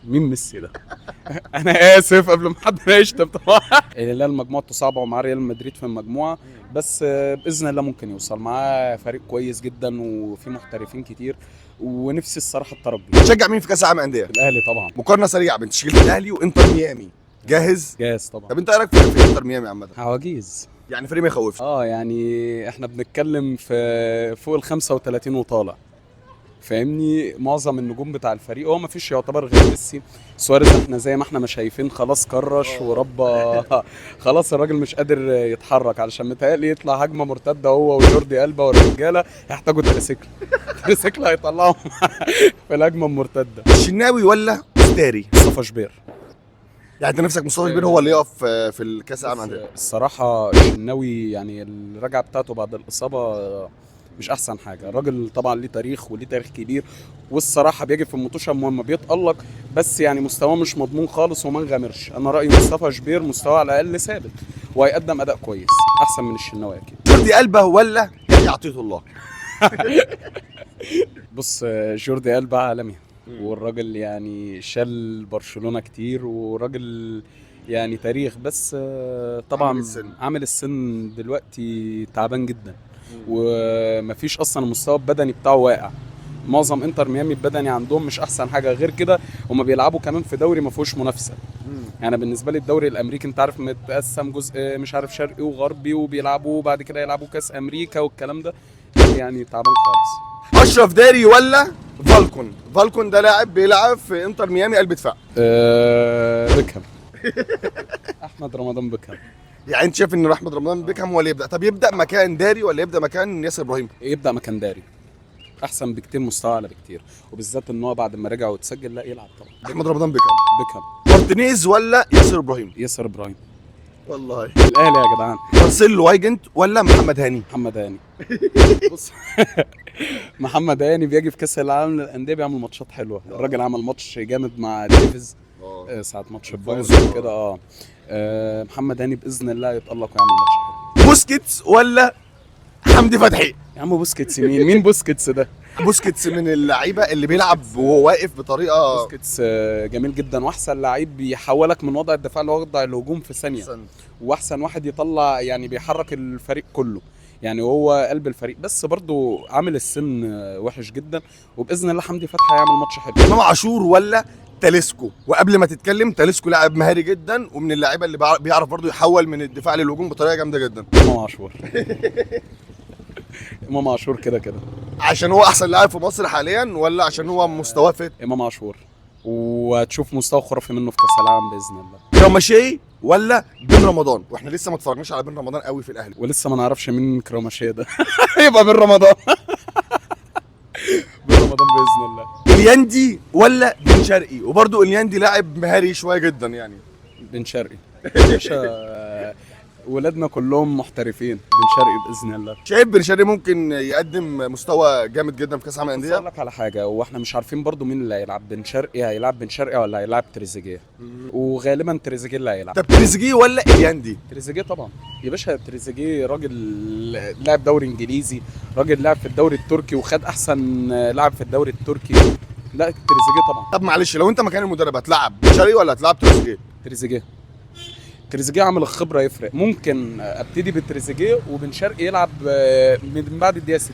مين ميسي ده؟ انا اسف قبل ما حد يشتم طبعا. الهلال مجموعته صعبة ومعاه ريال مدريد في المجموعة، بس باذن الله ممكن يوصل، معاه فريق كويس جدا وفي محترفين كتير، ونفسي الصراحة الترجي. تشجع مين في كاس العالم اندية؟ الاهلي طبعا. مقارنة سريعة بين تشكيله الاهلي وانتر ميامي، جاهز؟ جاهز طبعا. طب انت ايه رايك في انتر ميامي عامة؟ عواجيز. يعني فريق ما يخوفش. يعني احنا بنتكلم في فوق ال 35 وطالع، فاهمني؟ معظم النجوم بتاع الفريق هو ما فيش يعتبر غير ميسي. سواريز احنا زي ما احنا ما شايفين خلاص كرش وربى، خلاص الراجل مش قادر يتحرك، علشان متهيألي يطلع هجمة مرتدة هو وجوردي ألبا والرجاله يحتاجوا تريسيكل. تريسيكل هيطلعهم في الهجمة المرتدة. الشناوي ولا ستاري؟ مصطفى شبير. يعني انت نفسك مصطفى شبير هو اللي يقف في الكاس العالم الاندية؟ الصراحة الشناوي يعني الرجعة بتاعته بعد الاصابة مش احسن حاجة. الراجل طبعا ليه تاريخ وليه تاريخ كبير، والصراحة بيجي في المطوشه المهمة بيتالق، بس يعني مستواه مش مضمون خالص وما نغامرش. انا رايي مصطفى شبير مستواه على الاقل ثابت وهيقدم اداء كويس احسن من الشناوي اكيد. جوردي ألبا ولا يحيى عطية الله؟ بص، جوردي ألبا عالمي، والراجل يعني شال برشلونة كتير، وراجل يعني تاريخ، بس طبعا عامل السن. عامل السن دلوقتي تعبان جدا، ومفيش اصلا المستوى البدني بتاعه واقع. معظم انتر ميامي البدني عندهم مش احسن حاجة، غير كده هما بيلعبوا كمان في دوري ما فيهوش منافسه. يعني بالنسبة لي الدوري الامريكي انت عارف متقسم جزء مش عارف شرقي وغربي، وبيلعبوا بعد كده يلعبوا كاس امريكا والكلام ده، يعني تعبان خالص. اشرف داري ولا فالكون؟ فالكون ده لاعب بيلعب في انتر ميامي قلب دفاع. بيكهام. احمد رمضان بيكهام. يعني انت شايف ان احمد رمضان بيكهام هو اللي يبدا؟ طب يبدا مكان داري ولا يبدا مكان ياسر ابراهيم؟ يبدا مكان داري احسن بكتير، مستوى اعلى بكتير، وبالذات ان هو بعد ما رجع وتسجل لا يلعب طبعا. احمد رمضان بيكهام. بيكهام. مارتينيز ولا ياسر ابراهيم؟ ياسر ابراهيم. والله الاهلي يا جدعان. مارسيلو وايجنت ولا محمد هاني؟ محمد هاني. بص، محمد هاني بيجي في كاس العالم للاندية بيعمل ماتشات حلوة، الراجل عمل ماتش جامد مع ديفيز ساعة ماتش البايرن كده. محمد هاني باذن الله يتالق ويعمل ماتش حلو. بوسكيتس ولا حمدي فتحي؟ يا عم بوسكيتس مين؟ مين بوسكيتس ده؟ بوسكيتس من اللعيبة اللي بيلعب وهو واقف بطريقة بوسكيتس جميل جدا، واحسن لعيب بيحولك من وضع الدفاع لوضع الهجوم في ثانية، واحسن واحد يطلع يعني بيحرك الفريق كله، يعني هو قلب الفريق، بس برضو عامل السن وحش جدا، وباذن الله حمدي فتحي هيعمل ماتش حلو. امام عاشور ولا تاليسكو؟ وقبل ما تتكلم، تاليسكو لاعب مهاري جدا ومن اللعيبة اللي بيعرف برضو يحول من الدفاع للهجوم بطريقة جامدة جدا. امام عاشور. امام عاشور كده كده. عشان هو احسن لاعب في مصر حاليا ولا عشان هو مستواه fit؟ امام عاشور، وهتشوف مستوى خرافي منه في كاس العالم باذن الله. كراماشي ولا بن رمضان؟ واحنا لسه ما اتفرجناش على بن رمضان قوي في الاهلي، ولسه ما نعرفش مين كراماشي ده. يبقى بن رمضان. بن رمضان باذن الله. الياندي ولا بن شرقي؟ وبرده الياندي لاعب مهاري شوية جدا يعني. بن شرقي يا باشا، ولادنا كلهم محترفين. بن شرقي باذن الله. شايف بن شرقي ممكن يقدم مستوى جامد جدا في كاس العالم للاندية؟ اقول لك على حاجة، واحنا مش عارفين برضو مين اللي هيلعب. بن شرقي هيلعب بن شرقي ولا هيلعب تريزيجيه؟ وغالبا تريزيجيه اللي هيلعب. طب تريزيجيه ولا الياندي؟ تريزيجيه طبعا يا باشا. تريزيجيه راجل لاعب دوري انجليزي، راجل لعب في الدوري التركي وخد احسن لاعب في الدوري التركي. لا تريزيجيه طبعا. طب معلش، لو انت مكان المدرب هتلعب بن شرقي ولا هتلعب تريزيجيه؟ تريزيجيه. تريزيجيه عامل الخبرة يفرق. ممكن ابتدي بتريزيجيه وبن شرقي يلعب من بعد الدقيقة 60،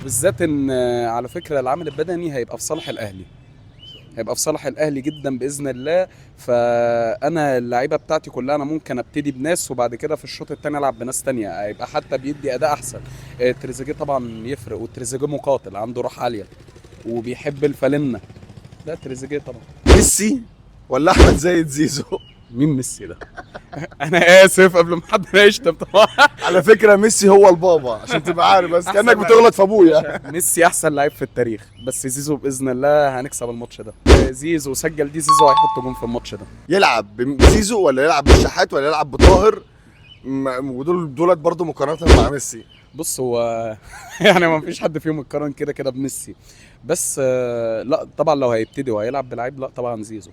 بالذات ان على فكرة العامل البدني هيبقى في صالح الاهلي، هيبقى في صالح الاهلي جدا باذن الله. فانا اللعيبة بتاعتي كلها انا ممكن ابتدي بناس وبعد كده في الشوط الثاني العب بناس ثانية، هيبقى حتى بيدي اداء احسن. تريزيجيه طبعا يفرق، وتريزيجيه مقاتل، عنده روح عالية وبيحب الفالنه. لا تريزيجيه طبعا. ميسي ولا احمد زايد زيزو؟ مين ميسي ده؟ انا اسف قبل ما حد يشتم طبعا. على فكرة ميسي هو البابا عشان تبقى عارف، بس كانك بتغلط في ابويا. ميسي احسن لعيب في التاريخ، بس زيزو باذن الله هنكسب الماتش ده. زيزو سجل دي، زيزو هيحط جون في الماتش ده. يلعب بزيزو ولا يلعب بالشحات ولا يلعب بطاهر؟ ودول دولت برضه مقارنة مع ميسي. بص هو يعني ما فيش حد فيهم اتقارن كده كده بميسي، بس لا طبعا لو هيبتدي وهيلعب بلعيب لا طبعا زيزو.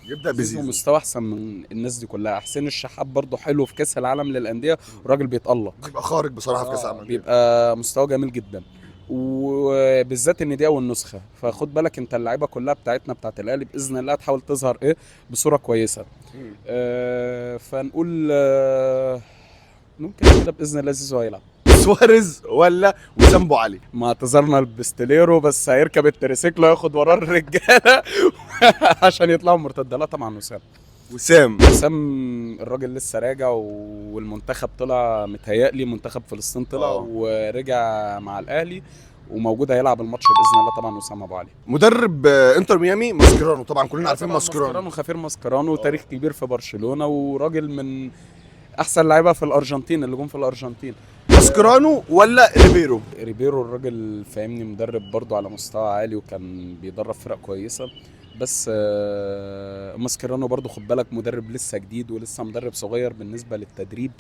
يبدا زيزو بزيزو مستوى احسن من الناس دي كلها. حسين الشحات برضه حلو في كاس العالم للاندية، والراجل بيتالق، بيبقى خارق بصراحة في كاس العالم، بيبقى مستوى جميل جدا. وبالذات ان دي اول نسخه، فخد بالك انت اللعيبة كلها بتاعتنا بتاعت الاهلي باذن الله تحاول تظهر ايه بصورة كويسة. فنقول ممكن كده باذن الله زيزو هيلعب. سواريز ولا وسام ابو علي؟ مع اعتذارنا البستليرو، بس هيركب التريسيكل وياخد وراه الرجالة عشان يطلعوا مرتدة. لا طبعا وسام. وسام. وسام الراجل لسه راجع، والمنتخب طلع، متهيألي منتخب فلسطين طلع ورجع مع الاهلي وموجود، هيلعب الماتش باذن الله طبعا وسام ابو علي. مدرب انتر ميامي ماسكيرانو، طبعا كلنا عارفين ماسكيرانو. ماسكيرانو خفير ماسكيرانو، تاريخ كبير في برشلونة، وراجل من احسن لعيبة في الارجنتين اللي جم في الارجنتين. ماسكيرانو ولا ريبيرو؟ ريبيرو الراجل فاهمني، مدرب برضو على مستوى عالي وكان بيدرب فرق كويسة، بس ماسكيرانو برضو خد بالك مدرب لسه جديد ولسه مدرب صغير بالنسبة للتدريب،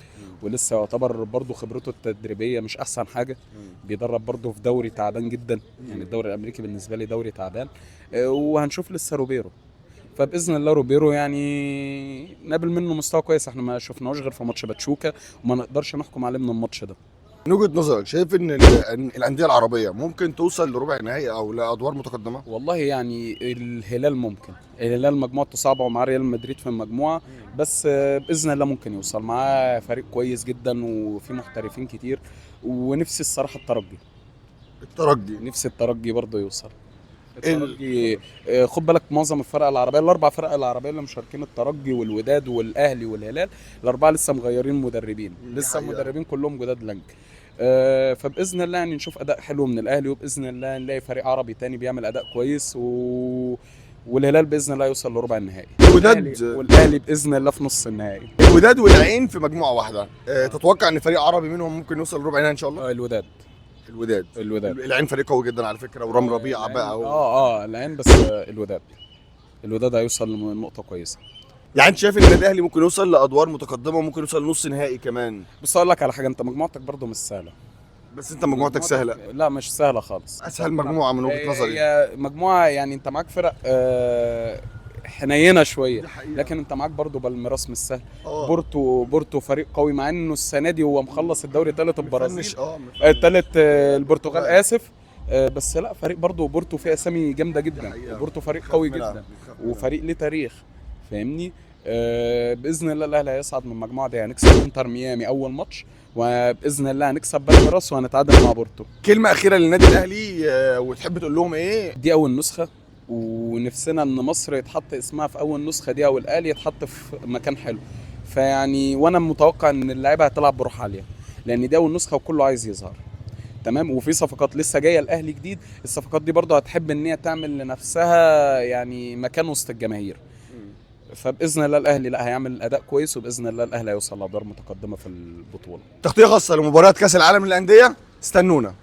ولسه يعتبر برضو خبرته التدريبية مش احسن حاجة. بيدرب برضو في دوري تعبان جدا، يعني الدوري الامريكي بالنسبة لي دوري تعبان. وهنشوف لسه روبيرو، فباذن الله روبيرو يعني نقابل منه مستوى كويس، احنا ما شفناهوش غير في ماتش باتشوكا وما نقدرش نحكم عليه من الماتش ده. من وجهه نظرك شايف ان الاندية العربية ممكن توصل لربع نهائي او لادوار متقدمة؟ والله يعني الهلال ممكن، الهلال مجموعته صعبة ومعاه ريال مدريد في المجموعة، بس باذن الله ممكن يوصل، معاه فريق كويس جدا وفي محترفين كتير. ونفسي الصراحة الترجي، الترجي نفسي الترجي برضه يوصل. الترجي خد بالك معظم الفرق العربية، الاربع فرق العربية اللي مشاركين، الترجي والوداد والاهلي والهلال، الاربعة لسه مغيرين مدربين، لسه المدربين كلهم جداد لنج. فباذن الله يعني نشوف اداء حلو من الاهلي، وباذن الله نلاقي فريق عربي تاني بيعمل اداء كويس، والهلال باذن الله يوصل لربع النهائي. الوداد والاهلي باذن الله في نص النهائي. الوداد والعين في مجموعة واحدة، تتوقع ان فريق عربي منهم ممكن يوصل لربع النهائي ان شاء الله؟ الوداد. الوداد. الوداد. العين فريق قوي جدا على فكرة، ورام ربيعة بقى العين، بس الوداد هيوصل لنقطة كويسة. يعني انت شايف ان النادي الاهلي ممكن يوصل لادوار متقدمة وممكن يوصل لنص نهائي كمان؟ بس اقول لك على حاجة، انت مجموعتك برضو مش سهلة. بس انت مجموعتك سهلة. لا مش سهلة خالص، اسهل مجموعة من وجهه نظري. هي مجموعة يعني انت معاك فرق حنينه شوية، لكن انت معاك برضو بالميراس مش سهل. بورتو فريق قوي، مع انه السنة دي هو مخلص الدوري ثالث البرازيل، ثالث البرتغال اسف، بس لا فريق برضو بورتو فيه اسامي جامدة جدا، وبورتو فريق قوي جدا وفريق ليه تاريخ فاهمني. باذن الله الاهلي هيصعد من المجموعة دي، هنكسب انتر ميامي اول ماتش، وباذن الله هنكسب بالميراس وهنتعادل مع بورتو. كلمة اخيرة للنادي الاهلي وتحب تقول لهم ايه؟ دي اول نسخه، ونفسنا ان مصر يتحط اسمها في اول نسخه دي، او الاهلي يتحط في مكان حلو. فيعني وانا متوقع ان اللعيبة هتلعب بروح عالية، لان دي اول نسخه وكله عايز يظهر. تمام، وفي صفقات لسه جاية الاهلي جديد، الصفقات دي برضه هتحب ان هي تعمل لنفسها يعني مكان وسط الجماهير. فباذن الله الاهلي لا هيعمل اداء كويس، وباذن الله الاهلي هيوصل لادوار متقدمة في البطولة. تغطيه خاصة لمباريات كاس العالم للاندية، استنونا.